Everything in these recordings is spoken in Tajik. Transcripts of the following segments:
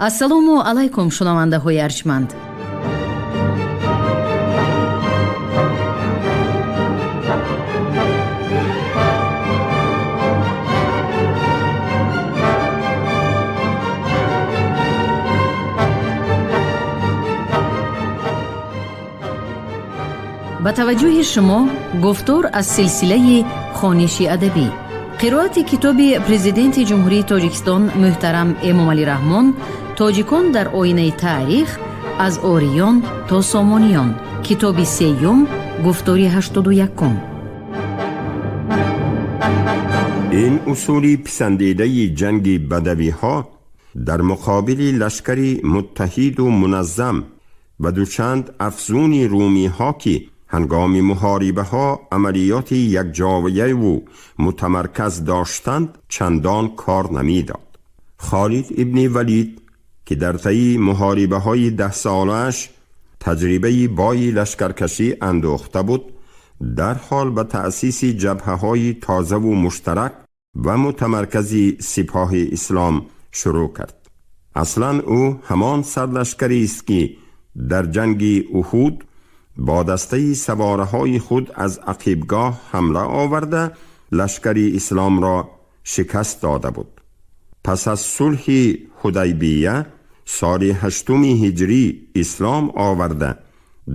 Ассалому алайкум, шунавандаҳои арҷманд. Ба таваҷҷӯҳи шумо гуфтор аз силсилаи хониши адабӣ, қироати китоби Президенти Ҷумҳурии Тоҷикистон муҳтарам Эмомалӣ Раҳмон «Тоҷикон дар оинаи таърих: аз ориён то сомониён», китоби сеюм, гуфтори 81-ум. Ин усули писандидаи ҷанги бадавиҳо дар муқобили лашкари муттаҳиду муназзам ва дучанд афзуни румиҳо, ки ҳангоми муҳорибаҳо амалиёти якҷояю мутамарказ доштанд, чандон кор намедод. Холид ибни Валид, ки дар таи муҳорибаҳои даҳсолааш таҷрибаи бои лашкаркашӣ андӯхта буд, дарҳол ба таъсиси ҷабҳаҳои тозаву муштарак ва мутамаркази сипоҳи ислом шурӯъ кард. Аслан ӯ ҳамон сарлашкарист, ки дар ҷанги Уҳуд бо дастаи савораҳои худ аз ақибгоҳ ҳамла оварда, лашкари исломро шикаст дода буд. Пас аз сулҳи Ҳудайбия соли 8-уми ҳиҷрӣ ислом оварда,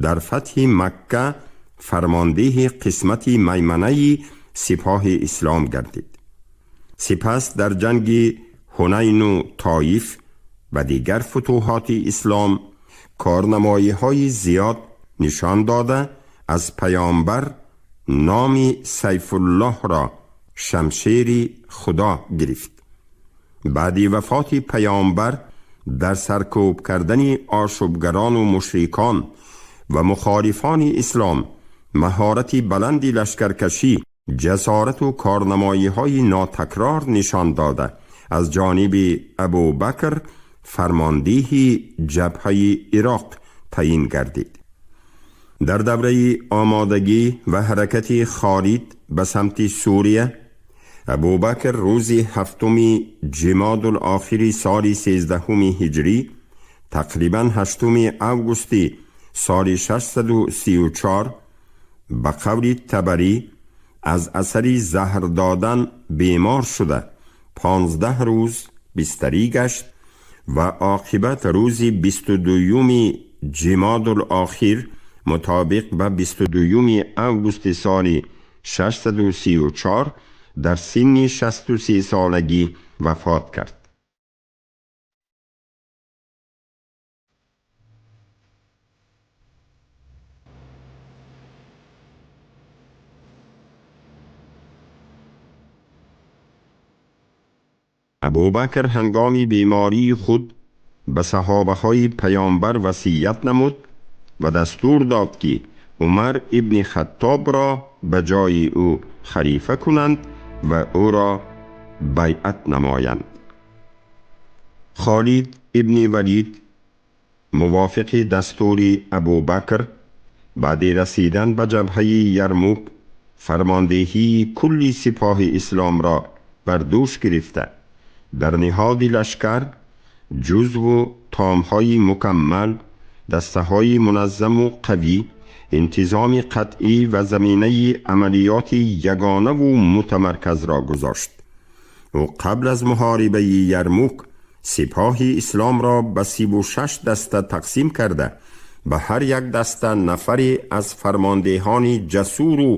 дар фатҳи Макка фармондеҳи қисмати майманаи сипоҳи ислом гардид. Сипас дар ҷанги Ҳунайну Тоиф ва дигар футӯҳоти ислом корнамоиҳои зиёд нишон дода, аз паёмбар номи Сайфуллоҳро, шамшери Худо, гирифт. Баъди вафоти паёмбар дар саркӯб кардани ошӯбгарону мушрикон ва мухолифони ислом маҳорати баланди лашкаркашӣ, ҷасорату корнамоиҳои нотакрор нишон дода, аз ҷониби Абубакр фармондеҳи ҷабҳаи Ироқ таъин гардид. Дар давраи омодагӣ ва ҳаракати Холид ба самти Сурия, Абубакр рӯзи 7-уми ҷимодулохири соли 13-уми ҳиҷрӣ, тақрибан 8-уми августи соли 634, ба қавли Табарӣ, аз асари заҳр додан бемор шуда, 15 рӯз бистарӣ гашт ва оқибат рӯзи 22-юми ҷимодулохир, мутобиқ ба 22-юми августи соли 634, дар синни 63 солагӣ вафот кард. Абубакр ҳангоми бемории худ ба саҳобаҳои паёмбар васият намуд ва дастур дод, ки Умар ибни Хаттобро ба ҷои ӯ халифа кунанд ва ӯро байъат намоянд. Холид ибни Валид мувофиқи дастури Абубакр баъди расидан ба ҷабҳаи Ярмук фармондеҳии кулли сипоҳи исломро бар дӯш гирифта, дар ниҳоди лашкар ҷузву томҳои мукаммал, дастаҳои муназзаму қавӣ, интизоми қатъӣ ва заминаи амалиёти ягонаву мутамарказро гузошт. Ӯ қабл аз муҳорибаи Ярмук сипоҳи исломро ба 36 даста тақсим карда, ба ҳар як даста нафаре аз фармондеҳони ҷасуру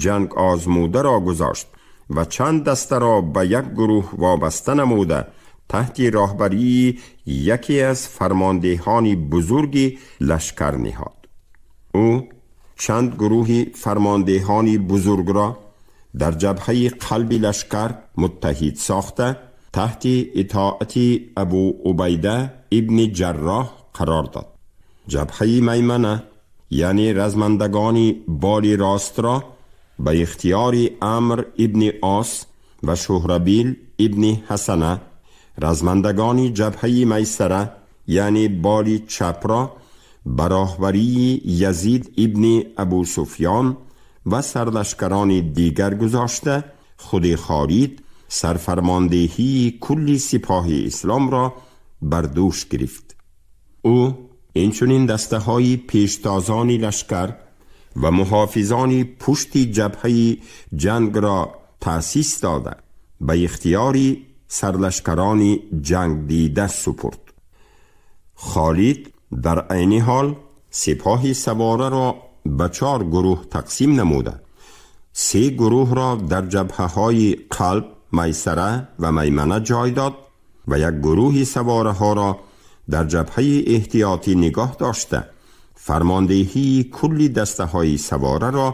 ҷангозмударо гузошт ва чанд дастаро ба як гурӯҳ вобаста намуда, таҳти роҳбарии яке аз фармондеҳони бузурги лашкар ниҳод. Ӯ чанд гурӯҳи фармондеҳони бузургро дар ҷабҳаи қалби лашкар муттаҳид сохта, таҳти итоати Абу Убайда ибни Ҷарроҳ қарор дод. Ҷабҳаи маймана, яъне размандагони боли ростро, ба ихтиёри Амр ибни Ос ва Шуҳрабил ибни Ҳасана, размандагони ҷабҳаи майсара, яъне боли чапро, ба роҳбарии Язид ибни Абу Суфён ва сарлашкарони дигар гузошта, худи Холид сарфармондеҳии кулли сипоҳи исломро бар дӯш гирифт. Ӯ инчунин дастаҳои пештозони лашкар ва муҳофизони пушти ҷабҳаи ҷангро таъсис дода, ба ихтиёри сарлашкарони ҷангдида супурд. Холид дар айни ҳол сипоҳи савораро ба чор гурӯҳ тақсим намуда, се гурӯҳро дар ҷабҳаҳои қалб, майсара ва маймана ҷой дод ва як гурӯҳи савораҳоро дар ҷабҳаи эҳтиётӣ нигоҳ дошта, фармондеҳии кулли дастаҳои савораро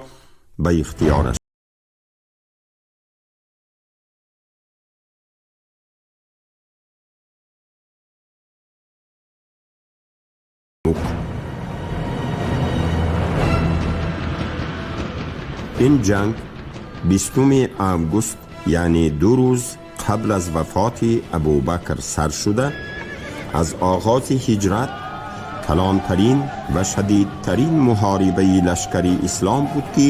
ба ихтиёраш ин ҷанг 20 август, яъне 2 рӯз қабл аз вафоти Абубакр сар шуда, аз оғози ҳиҷрат калонтарин ва шадидтарин муҳорибаи лашкари ислом буд, ки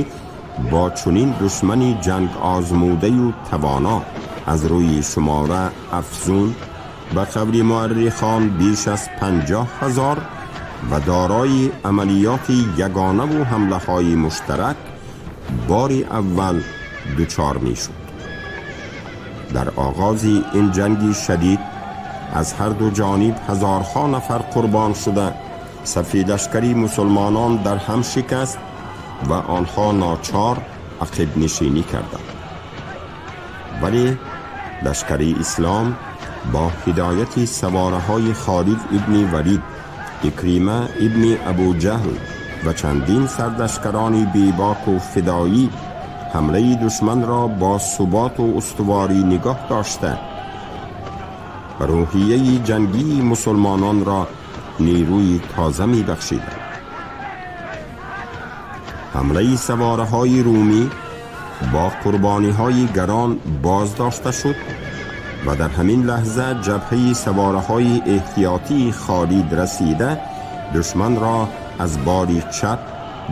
бо чунин душмани ҷангозмудаю тавоно аз рӯи шумора афзун, ба қавли муаррихон беш аз 50 ҳазор, ва дорои амалиёти ягонаву ҳамлаҳои муштарак бори аввал дучор мешуд. Дар оғози ин ҷанги шадид аз ҳар ду ҷониб ҳазорҳо нафар қурбон шуда, сафи лашкари мусулмонон дар ҳам шикаст ва онҳо ночор ақибнишинӣ карданд. Вале лашкари ислом бо ҳидояти савораҳои Холид ибни Валид, Икрима ибни Абуҷаҳл ва чандин сарлашкарони бебоку фидоӣ ҳамлаи душманро бо суботу устуворӣ нигоҳ дошта, рӯҳияи ҷангии мусулмононро нерӯи тоза мебахшиданд. Ҳамлаи савораҳои румӣ бо қурбониҳои гарон боздошта шуд ва дар ҳамин лаҳза ҷабҳаи савораҳои эҳтиётии Холид расида, душманро аз бори чап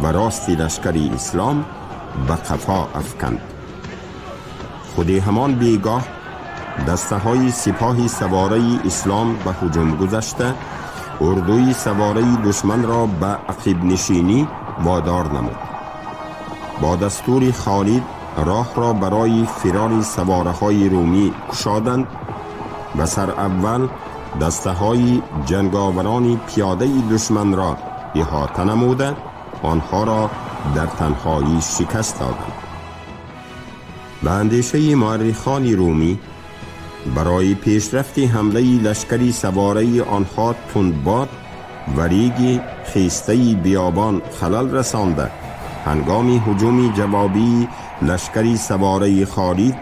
ва рости лашкари ислом ба қафо афканд. Худи ҳамон бегоҳ дастаҳои сипоҳи савораи ислом ба ҳуҷум гузашта, урдуи савораи душманро ба ақибнишинӣ водор намуд. Бо дастури Холид роҳро барои фирори савораҳои румӣ кушоданд ва сараввал дастаҳои ҷанговарони пиёдаи душманро иҳота намуда, онҳоро дар танҳоӣ шикаст доданд. Ба андешаи муаррихони румӣ, барои пешрафти ҳамлаи лашкари савораи онҳо тундбод ва реги хестаи биёбон халал расонда, ҳангоми ҳуҷуми ҷавобии лашкари савораи Холид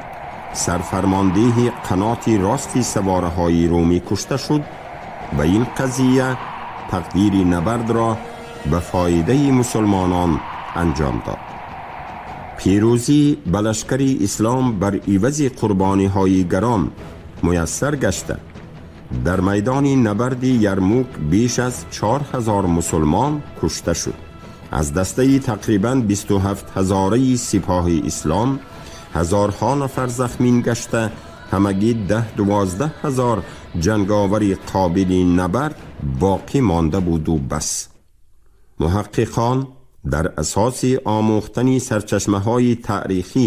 сарфармондеҳи қаноти рости савораҳои румӣ кушта шуд ва ин қазия тақдири набардро ба фоидаи мусулмонон анҷом дод. Пирӯзӣ ба лашкари ислом бар ивази қурбониҳои гарон муяссар гашта, дар майдони набарди Ярмук беш аз 4000 мусулмон кушта шуд. Аз дастаи тақрибан 27 ҳазораи сипоҳи ислом ҳазорҳо нафар захмин гашта, ҳамагӣ 10-12 ҳазор ҷанговари қобили набард боқӣ монда буду бас. Муҳаққиқон дар асоси омӯхтани сарчашмаҳои таърихӣ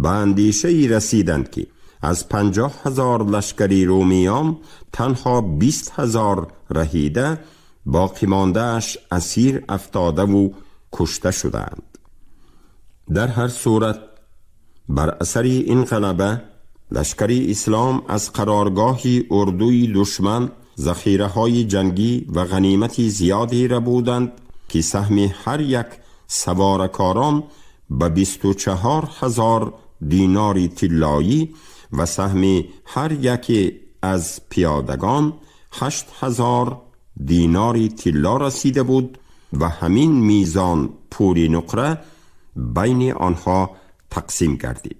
ба андешае расиданд, ки аз 50 ҳазор лашкари румиён танҳо 20 ҳазор раҳида, боқимондааш асир афтодаву кушта шудаанд. Дар ҳар сурат, бар асари ин ғалаба лашкари ислом аз қароргоҳи урдуи душман захираҳои ҷангӣ ва ғанимати зиёде рабуданд, ки саҳми ҳар як саворакорон ба 24 ҳазор динори тиллоӣ ва саҳми ҳар яке аз пиёдагон 8 ҳазор динори тилло расида буд ва ҳамин мизон пули нуқра байни онҳо тақсим гардид.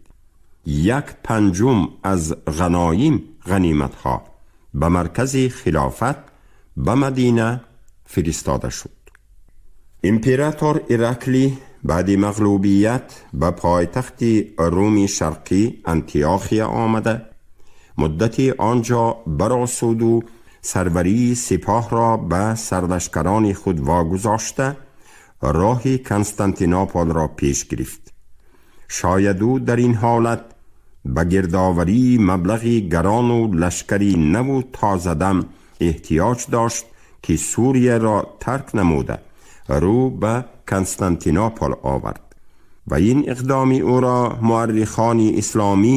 Як панҷум аз ғаноим, ғаниматҳо, ба маркази хилофат, ба Мадина фиристода шуд. Император Ираклӣ баъди мағлубият ба пойтахти Руми Шарқӣ, Антиохия омада, муддати он ҷо баросуду сарварии сипоҳро ба сарлашкарони худ вогузошта, роҳи Константинополро пеш гирифт. Шояд ӯ дар ин ҳолат ба гирдоварии маблағи гарону лашкари наву тозадам эҳтиёҷ дошт, ки Сурияро тарк намуда, рӯ ба Константинопол овард ва ин иқдоми ӯро муаррихони исломӣ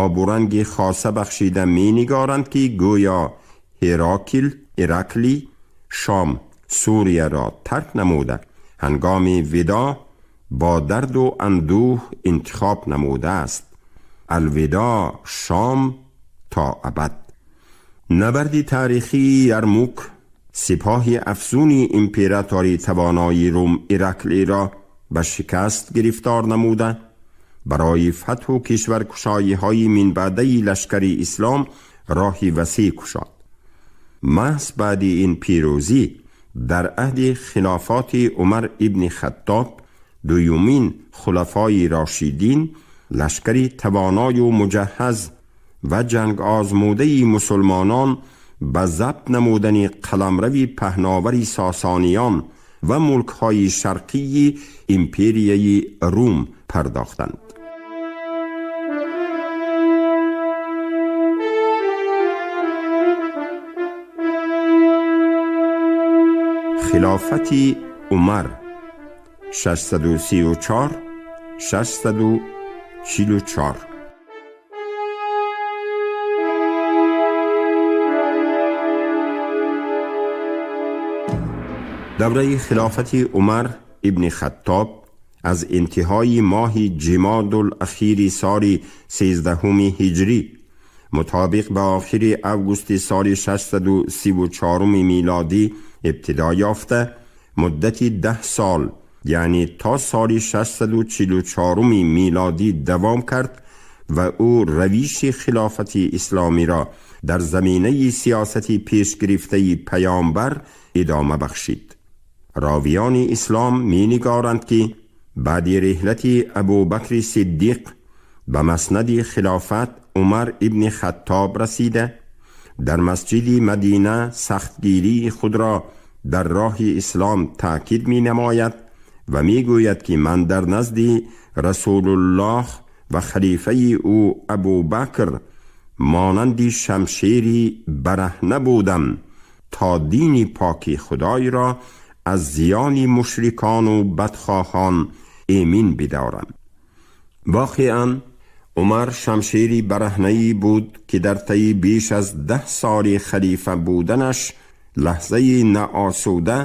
обуранги хоса бахшида менигоранд, ки гӯё Ҳерокил Ираклӣ Шом Сурияро тарк намуда, ҳангоми видоъ бо дарду андӯҳ интихоб намудааст: «Алвидоъ, Шом, то абад». Набарди таърихии Ярмук сипоҳи афзуни императори тавонои Рум Ираклиро ба шикаст гирифтор намуда, барои фатҳу кишваркушоиҳои минбаъдаи лашкари ислом роҳи васеъ кушод. Маҳз баъди ин пирӯзӣ дар аҳди хилофати Умар ибни Хаттоб, дуюмин хулафои рошидин, лашкари тавоною муҷаҳҳаз ва ҷангозмудаи мусулмонон ба забт намудани қаламрави паҳновари Сосониён ва мулкҳои шарқии империяи Рум пардохтанд. Хилофати Умар 634 644. Давраи хилофати Умар ибни Хаттоб аз интиҳои моҳи Ҷимодул-Ахири соли 13-уми ҳиҷрӣ мутобиқ ба охири августи соли 634 милодӣ ибтидо ёфта, муддати 10 сол, яъне то соли 644 милодӣ давом кард ва ӯ равиши хилофати исломиро дар заминаи сиёсати пешгирифтаи паёмбар идома бахшид. Ровиёни ислом менигоранд, ки баъди реҳлати Абубакри Сиддиқ ба маснади хилофат Умар ибни Хаттоб расида, дар масҷиди Мадина сахтгирии худро дар роҳи ислом таъкид менамояд ва мегӯяд, ки ман дар назди Расулуллоҳ ва халифаи ӯ Абубакр монанди шамшери бараҳна будам, то дини поки Худойро аз зиёни мушрикону бадхоҳон эмин бидорам. Воқеан, Умар шамшери бараҳнае буд, ки дар таи беш аз 10 соли халифа буданаш лаҳзаи наосуда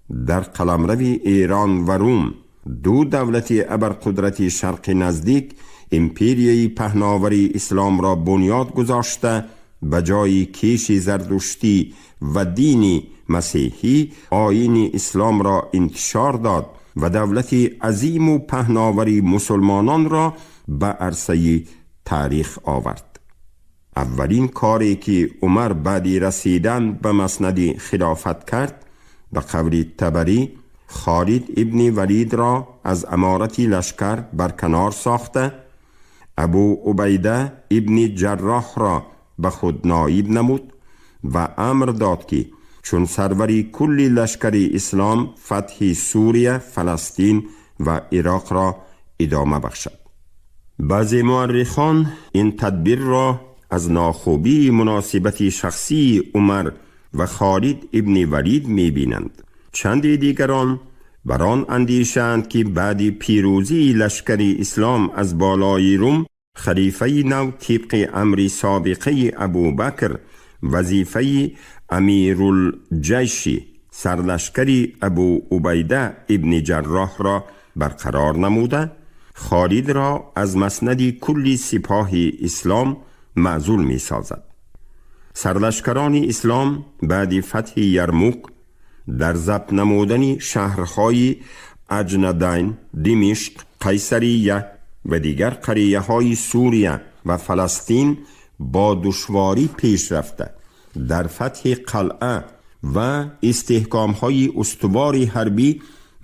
дар қаламрави Эрон ва Рум, ду давлати абарқудрати Шарқи Наздик, империяи паҳновари исломро бунёд гузошта, ба ҷои кеши зардуштӣ ва дини масеҳӣ оини исломро интишор дод ва давлати азиму паҳновари мусулмононро ба арсаи таърих овард. Аввалин коре ки Умар баъди расидан ба маснади хилофат кард, ба қавли Табарӣ, Холид ибни Валидро аз аморати лашкар барканор сохта, Абу Убайда ибни Ҷарроҳро ба худ ноиб намуд ва амр дод, ки чун сарвари кулли лашкари ислом фатҳи Сурия, Фаластин ва Ироқро идома бахшад. Баъзе муаррихон ин тадбирро аз нохубии муносибати шахсии Умар ва Холид ибни Валид мебинанд. Чанде дигарон бар он андешаанд, ки баъди пирӯзии лашкари ислом аз болои Рум, халифаи нав тибқи амри собиқаи Абубакр вазифаи амирулҷайши сарлашкари Абу Убайда ибни Ҷарроҳро барқарор намуда, Холидро аз маснади кулли сипоҳи ислом маъзул месозад. Сарлашкарони ислом баъди фатҳи Ярмук дар забт намудани шаҳрҳои Аҷнадайн, Димишқ, Қайсария ва дигар қарияҳои Сурия ва Фаластин бо душворӣ пеш рафта, дар фатҳи қалъа ва истиҳкомҳои устувори ҳарбӣ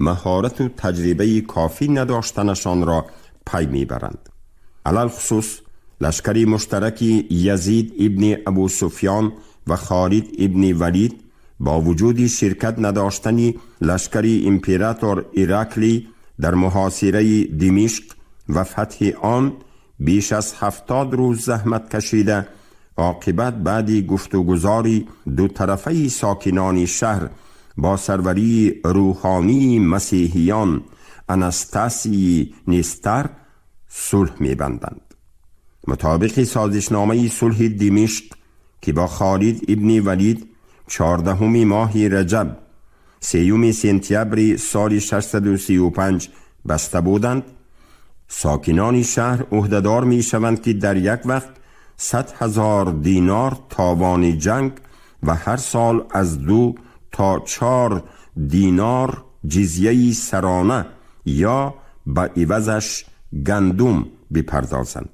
маҳорату таҷрибаи кофӣ надоштанашонро пай мебаранд. Алалхусус лашкари муштараки Язид ибни Абу Суфён و خالد ابن ولید با وجود شرکت نداشتن لشکر امپراتور ایراکلی در محاصره دمشق و فتح آن بیش از 70 روز زحمت کشیده، عاقبت بعد گفتگذاری دو طرفه ساکنان شهر با سروری روحانی مسیحیان انستاسی نیستر صلح می‌بندند. مطابق سازشنامه صلح دمشق که با خالد ابن ولید 14 ماه رجب 3 سنتیابر سال 635 بسته بودند، ساکنان شهر عهدهدار می شوند که در یک وقت 100,000 دینار تاوان جنگ و هر سال از 2 تا 4 دینار جزیه سرانه یا به عوضش گندم بپردازند.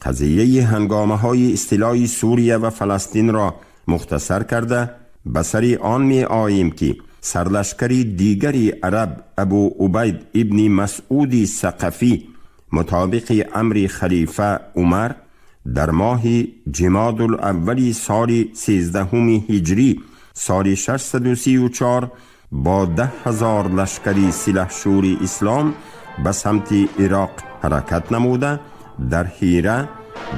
قضیه هنگامه های استیلای سوریه و فلسطین را مختصر کرده به سر آن می آییم که سرلشکر دیگری عرب ابو عبید ابن مسعود ثقفی مطابق امر خلیفه عمر در ماه جماد الاول سال 13 هجری سال 634 با 10,000 لشکری سلحشور اسلام به سمت عراق حرکت نموده، در حیره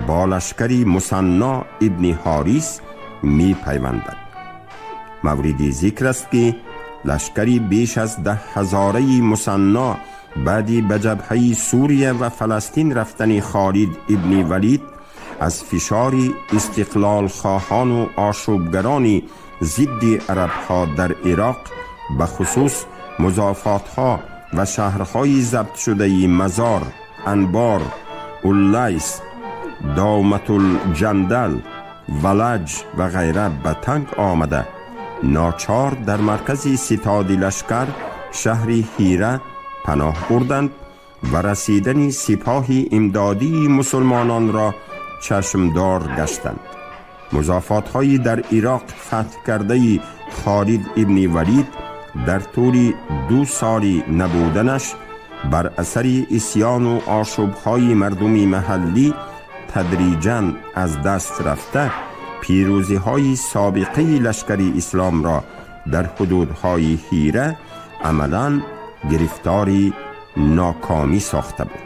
با لشکری مثنا ابن حارث می پیوندد. مورد ذکر است که لشکری بیش از 10,000 مثنا بعدی به جبهه سوریه و فلسطین رفتن خالد ابن ولید از فشار استقلال خواهان و آشوبگران ضد عربها در عراق، به خصوص مضافاتها و شهرهای ضبط شده مزار، انبار، اولیس، دامت الجندل، ولج و غیره به تنگ آمده، ناچار در مرکز ستاد لشکر شهر حیره پناه بردند و رسیدن سپاه امدادی مسلمانان را چشمدار گشتند. مضافات‌های در عراق فتح کرده خالد ابن ولید در طول 2 سال نبودنش بر اثر عصیان و آشوب‌های مردم محلی تدریجاً از دست رفته، پیروزی‌های سابقه لشکر اسلام را در حدودهای حیره عملاً گرفتار ناکامی ساخته بود.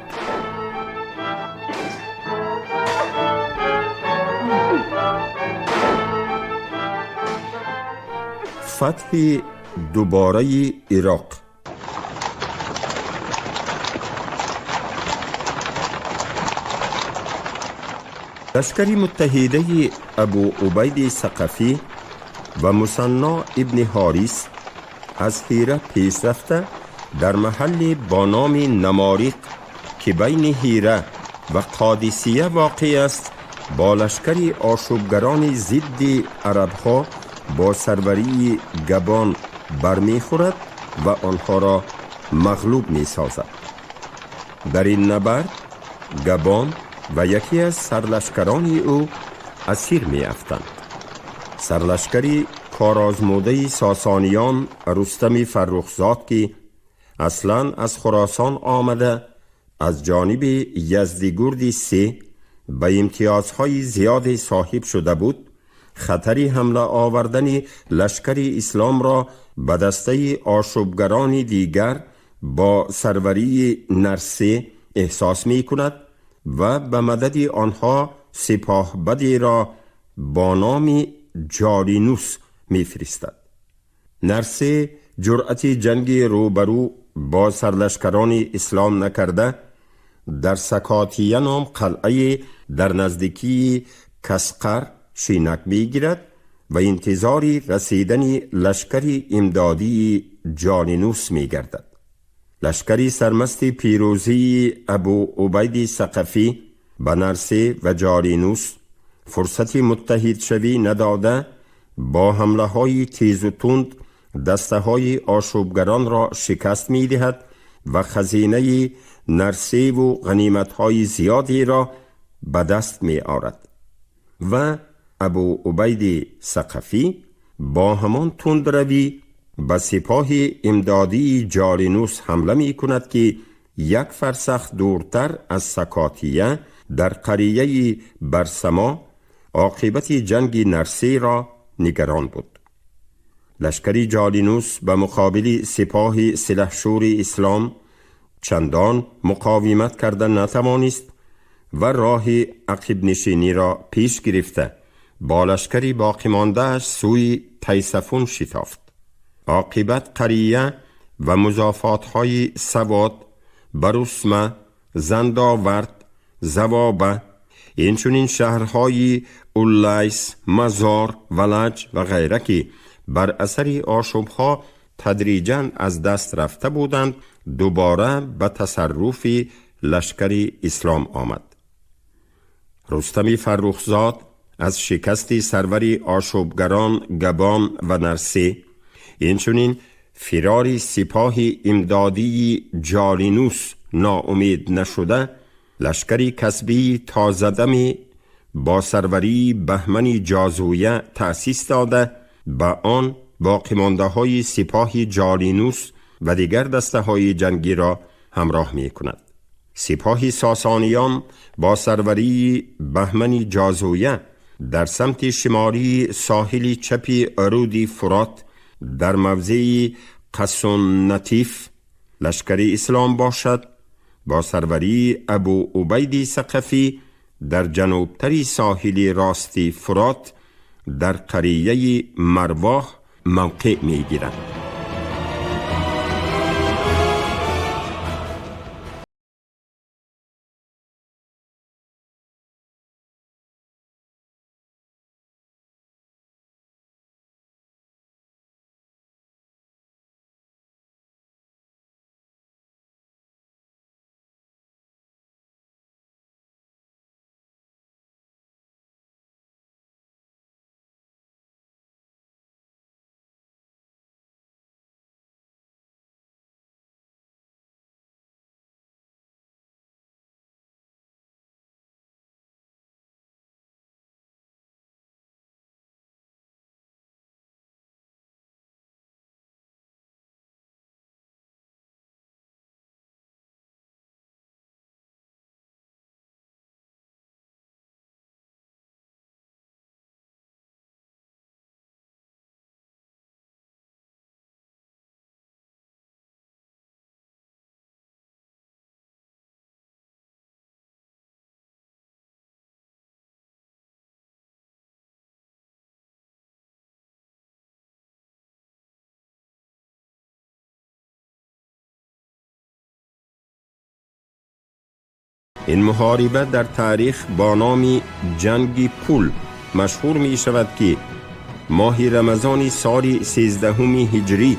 فتح دوباره عراق. لشکر متحده ابو عبید ثقفی و مثنا ابن حارث از حیره پیش رفته در محل با نام نماریق که بین حیره و قادسیه واقع است، با لشکر آشوبگران ضد عربها با سروری گبان برمیخورد و آنها را مغلوب میسازد. در این نبرد گبان و یکی از سرلشکران او اسیر میافتند. سرلشکری کارآزموده ساسانیان رستم فرخزاد که اصلاً از خراسان آمده، از جانب یزدیگرد 3 به امتیازهای زیاد صاحب شده بود، خطر حمله آوردن لشکر اسلام را به دسته آشوبگران دیگر با سروری نرسه احساس می کند و به مدد آنها سپاه بدی را با نام جالینوس می فرستد. نرسه جرأت جنگ روبرو با سرلشکران اسلام نکرده، در سکاتیه نام قلعه در نزدیکی کسقر شینک میگیرد و انتظار رسیدن لشکر امدادی جالینوس میگردد. لشکری سرمست پیروزی ابو عبید ثقفی به نرسه و جالینوس فرصت متحد شوی نداده، با حمله های تیز و تند دسته های آشوبگران را شکست می دهد و خزینه نرسه و غنیمت های زیادی را به دست می آرد. و ابو عبید ثقفی با همان تندروی به سپاه امدادی جالینوس حمله می کند که 1 فرسخ دورتر از سکاتیه در قریه برسما оқибати ҷанги Нарсеро нигарон буд. Лашкари Ҷолинус ба муқобили сипоҳи силаҳшӯри ислом чандон муқовимат карда натавонист ва роҳи ақибнишиниро пеш гирифта бо лашкари боқимондааш сӯи Тайсафун шитофт. Оқибат қария ва музофотҳои Савод, Барусма, Зандовард, Завоба, инчунин шаҳрҳои Уллайс, Мазор, Валаҷ ва ғайра, ки бар асари ошӯбҳо тадриҷан аз даст рафта буданд, дубора ба тасарруфи лашкари ислом омад. Рустами Фаррухзод аз шикасти сарвари ошӯбгарон Габон ва Нарсе, инчунин фирори сипоҳи имдодии Ҷолинус ноумед нашуда, лашкари касбии тозадами бо сарварии Баҳмани Ҷозуя таъсис дода, ба он боқимондаҳои сипоҳи Ҷолинус ва дигар дастаҳои ҷангиро ҳамроҳ мекунад. Сипоҳи Сосониён бо сарварии Баҳмани Ҷозуя дар самти шимолии соҳили чапи руди Фурот дар мавзеи Қасуннатиф, лашкари ислом бошад бо сарварии Абу Убайди Сақафӣ дар ҷанубтари соҳили рости Фурот дар қарияи Марвоҳ мавқеъ мегиранд. Ин муҳориба дар таърих бо номи ҷанги пул машҳур мешавад, ки моҳи рамазони соли 13-уми ҳиҷрӣ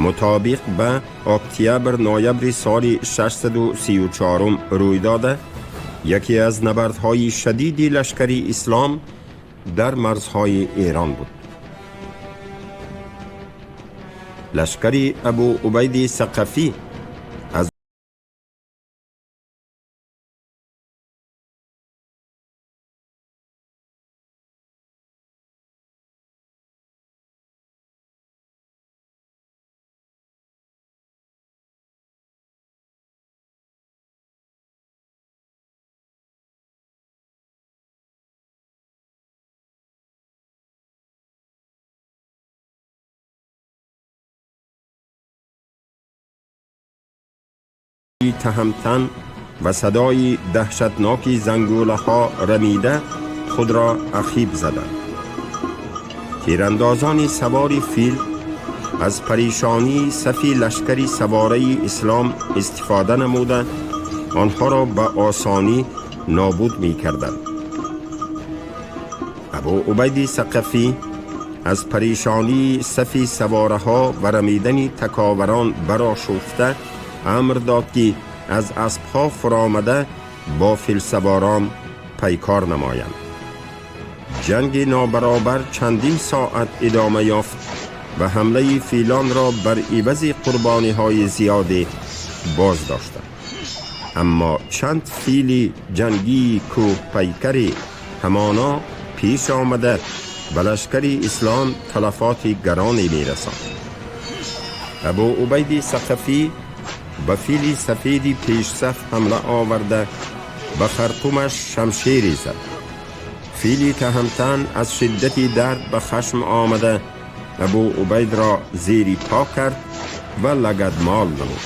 мутобиқ ба октябр-ноябри соли 634 рӯй дода, яке аз набардҳои шадиди лашкари ислом дар марзҳои Эрон буд. Лашкари Абу Убайди Сақафӣ аз تهمتن و صدای دهشتناکی زنگوله‌ها رمیده خود را اخیب زدند. تیراندازان سواری فیل از پریشانی صفی لشکری سواره اسلام استفاده نموده آنها را به آسانی نابود می کردند. ابو عبید ثقفی از پریشانی صفی سواره ها و رمیدن تکاوران برآشفته امر داد که از اسبها فرامده با فیلسواران پیکار نمایند. جنگ نابرابر چندین ساعت ادامه یافت و حمله فیلان را بر عوض قربانی های زیادی باز داشتند. اما چند فیل جنگی کوه پیکری همانا پیش آمده به لشکر اسلام تلفات گرانی میرساند. ابو عبید ثقفی به فیل سفید پیش صف حمله آورده به خرطومش شمشیری زد. Фили Таҳамтан аз шиддати дард ба хашм омада, Абу Убайдро зери по кард ва лагадмол намуд.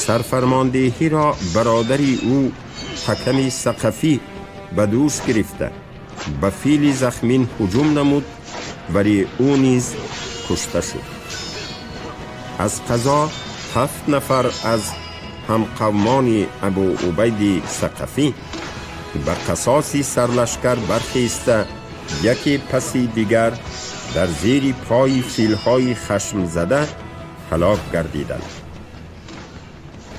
Сарфармондеҳиро бародари ӯ Ҳаками Сақафӣ ба дӯш гирифта, ба фили захмин ҳуҷум намуд, вале ӯ низ кушта шуд. Аз қазо 7 нафар аз ҳамқавмони Абу Убайди Сақафӣ ба қасоси сарлашкар бархеста, яке паси дигар дар зери пои филҳои хашмзада ҳалок гардиданд.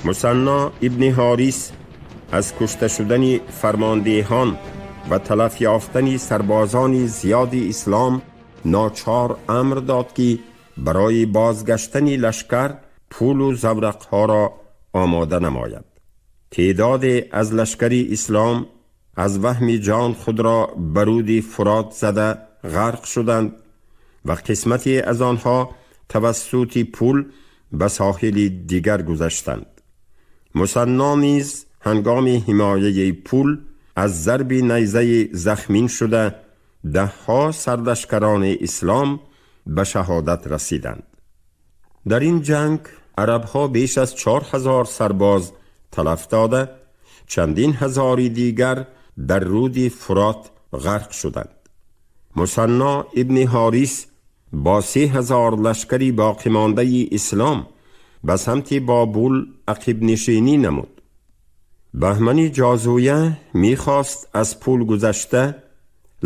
Мусанно ибни Ҳорис аз кушта шудани фармондеҳон ва талаф ёфтани сарбозони зиёди ислом ночор амр дод, ки барои бозгаштани лашкар пулу заврақҳоро омода намояд. Теъдоде аз лашкари ислом аз ваҳми ҷон худро ба руди Фурот зада ғарқ шуданд ва қисмате аз онҳо тавассути пул ба соҳили дигар гузаштанд. Мусанно низ ҳангоми ҳимояи пул аз зарби найзаи захмин шуда, даҳҳо сарлашкарони ислом ба шаҳодат расиданд. Дар ин ҷанг арабҳо беш аз 4000 сарбоз талаф дода, чандин ҳазори дигар дар руди Фурот ғарқ шуданд. Мусанно ибни Ҳорис бо 3000 лашкари боқимондаи ислом ба самти Бобул ақибнишинӣ намуд. Баҳмани Ҷозуя мехост аз пул гузашта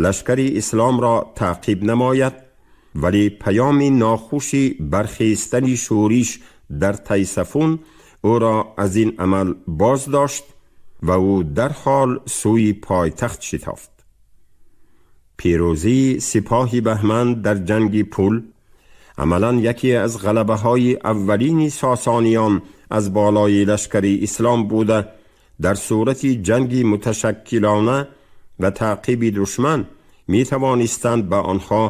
лашкари исломро таъқиб намояд, вале паёми нохуши бархестани шӯриш дар Тайсафун ӯро аз ин амал боз дошт ва ӯ дарҳол сӯи пойтахт шитофт. Пирӯзии сипоҳи Баҳман дар ҷанги пул амалан яке аз ғалабаҳои аввалини сосониён аз болои лашкари ислом буда, дар сурати ҷанги муташаккилона ва таъқиби душман метавонистанд ба онҳо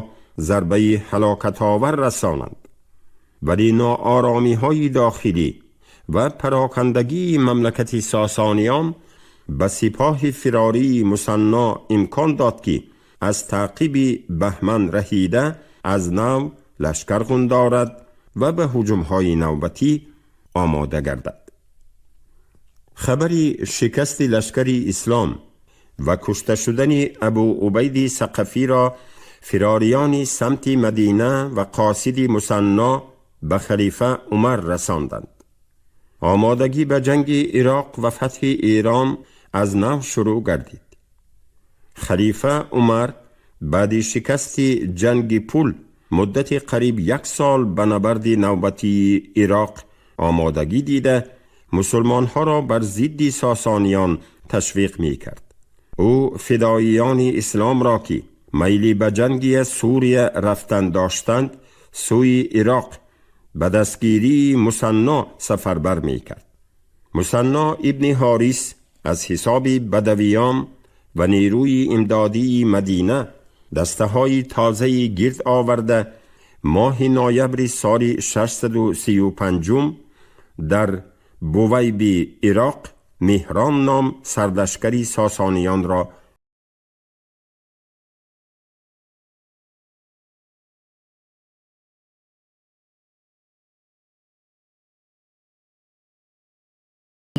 зарбаи ҳалокатовар расонанд. Вале нооромиҳои дохилӣ ва парокандагии мамлакати сосониён ба сипоҳи фирории Мусанно имкон дод, ки аз таъқиби Баҳман раҳида, аз нав лашкар ғундорад ва ба ҳуҷумҳои навбатӣ омода гардад. Хабари шикасти лашкари ислом ва кушта шудани Абу Убайди Сақафиро фирориёни самти Мадина ва қосиди Мусанно ба халифа Умар расонданд. Омодагӣ ба ҷанги Ироқ ва фатҳи Эрон аз нав шурӯъ гардид. Халифа Умар баъди шикасти ҷанги пул муддати қариб як сол ба набарди навбатии Ироқ омодагӣ дида, мусулмонҳоро бар зидди сосониён ташвиқ мекард. Ӯ фидоиёни исломро, ки майли ба ҷанги Сурия рафтан доштанд, сӯи Ироқ ба дастгирии Мусанно сафарбар мекард. Мусанно ибни Ҳорис аз ҳисоби бадавиён ва нерӯи имдодии Мадина дастаҳои тозаи гирд оварда, моҳи ноябри соли 635 дар Бувайби Ироқ Меҳрон ном сарлашкари сосониёнро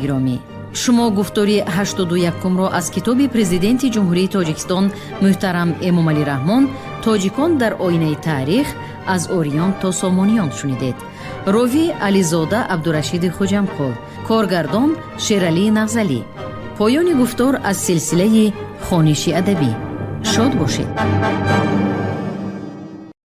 Гиромӣ, шумо гуфтори 81-умро аз китоби Президенти Ҷумҳурии Тоҷикистон муҳтарам Эмомалӣ Раҳмон «Тоҷикон дар оинаи таърих: аз ориён то сомониён» шунидед. Ровӣ Ализода Абдурашиди Хуҷамқул, коргардон Шералии Нағзалӣ. Поёни гуфтор аз силсилаи хониши адабӣ. Шод бошед.